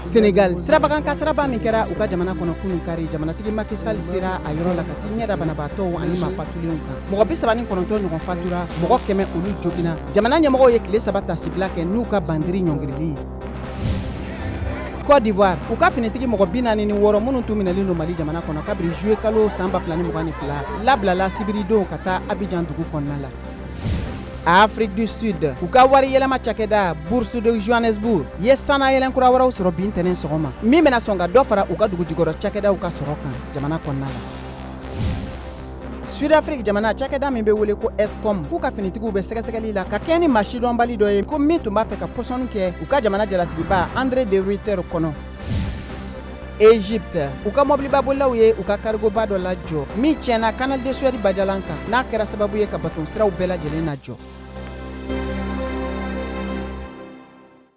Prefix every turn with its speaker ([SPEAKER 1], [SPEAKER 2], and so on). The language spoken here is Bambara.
[SPEAKER 1] Senegal, sirabakan kasaraba min kɛra u ka jamana kɔnɔ kunun kari, jamanatigi Macky Sall sera a yɔrɔ la ka t'i ɲɛ da banabaatɔw ani maa fatulenw kan. Mɔgɔ 39 ɲɔgɔn fatura, mɔgɔ 100 olu joginna. Jamana ɲɛmɔgɔw ye tile 3 tasibila kɛ n'u ka bandiri ɲɔngirili ye. Côte d'Ivoire, u ka finitigi mɔgɔ 46 minnu tun minɛlen don Mali jamana kɔnɔ kabiri juillet kalo san 2022, labilala sibiridon ka taa Abidjan dugu kɔnɔna la. Afrique du Sud, u ka wari yɛlɛma cakɛda Bourse de Johannesburg ye sannayɛlɛn kura wɛrɛw sɔrɔ bi ntɛnɛn sɔgɔma, min bɛna sɔn ka dɔ fara u ka dugujukɔrɔ cakɛdaw ka sɔrɔ kan jamana kɔnɔna la. Sud-Afrique jamana cakɛda min bɛ wele ko Eskom, k'u ka finitigiw bɛ sɛgɛsɛgɛli la ka kɛɲɛ ni maa sidɔnbali dɔ ye ko min tun b'a fɛ ka pɔsɔni kɛ u ka jamana jalatigiba Andre de Ruyter kɔnɔ. Egypte, u ka mɔbilibabolilaw ye u ka karigoba dɔ lajɔ min tiɲɛna Canal de Suez bajalan kan, n'a kɛra sababu ye ka baton siraw bɛɛ lajɛlen lajɔ.